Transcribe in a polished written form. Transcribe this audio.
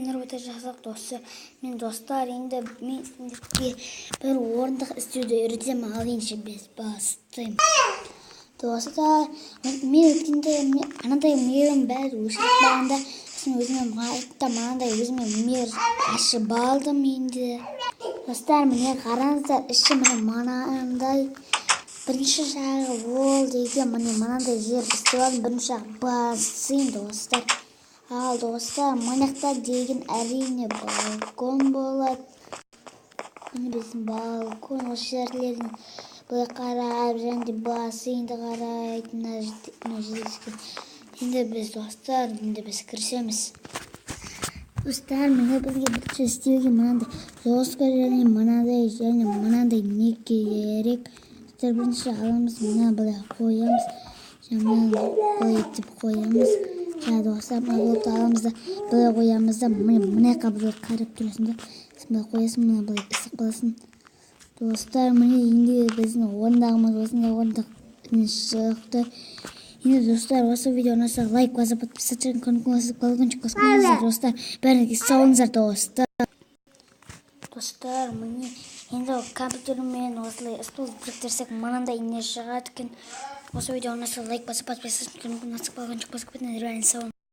Мына өте жақсы, достар. Мен, достар, енді мен сендерге бір орындық істеуді үйретемін. Ал ендеше біз бастаймыз. Достар, мен өткенде анадай мейірім бәрі өшіріп қалғанда, сосын өзіме айтты, мынандай өзіме мейір ашып алдым енді. Достар, міне, қараңыздар, іші міне мынандай. Бірінші жағы ол деген, міне, мынандай жер істеп алдым. Бірінші жағы бассейн, достар. Ал, достар, мына жақта деген, әрине, балкон болады. Міне, біздің балкон. Осы жерлерден былай қарап және де бассейнді қарайды мына жерге. Енді біз, достар, енді біз кірісеміз. Достар, міне, бізге бірінші істеуге мынандай доска және мынандай, және мынандай не керек. Достар, бірінші аламыз, мына былай қоямыз және мынаны былай етіп қоямыз. Және, достар, мына блокты аламыз да, былай қоямыз да, міне, мына жаққа былай қарап тұрасың да, сосын былай қоясың, мына былай істеп қаласың. Достар, міне, енді біздің орындығымыз осындай орындық шықты. Енді, достар, осы видео ұнаса, лайк басып, подписаться, басып, колокольчик басып қойыңыздар. Достар, бәріңізге сау болыңыздар, достар. Достар, міне, енді компьютермен осылай стол біріктірсек, мынандай не шығады екен. Осы видео ұнаса, лайк басып, подписаться, басып, колокольчик басып кетіңіздер. Бәріңіз сау.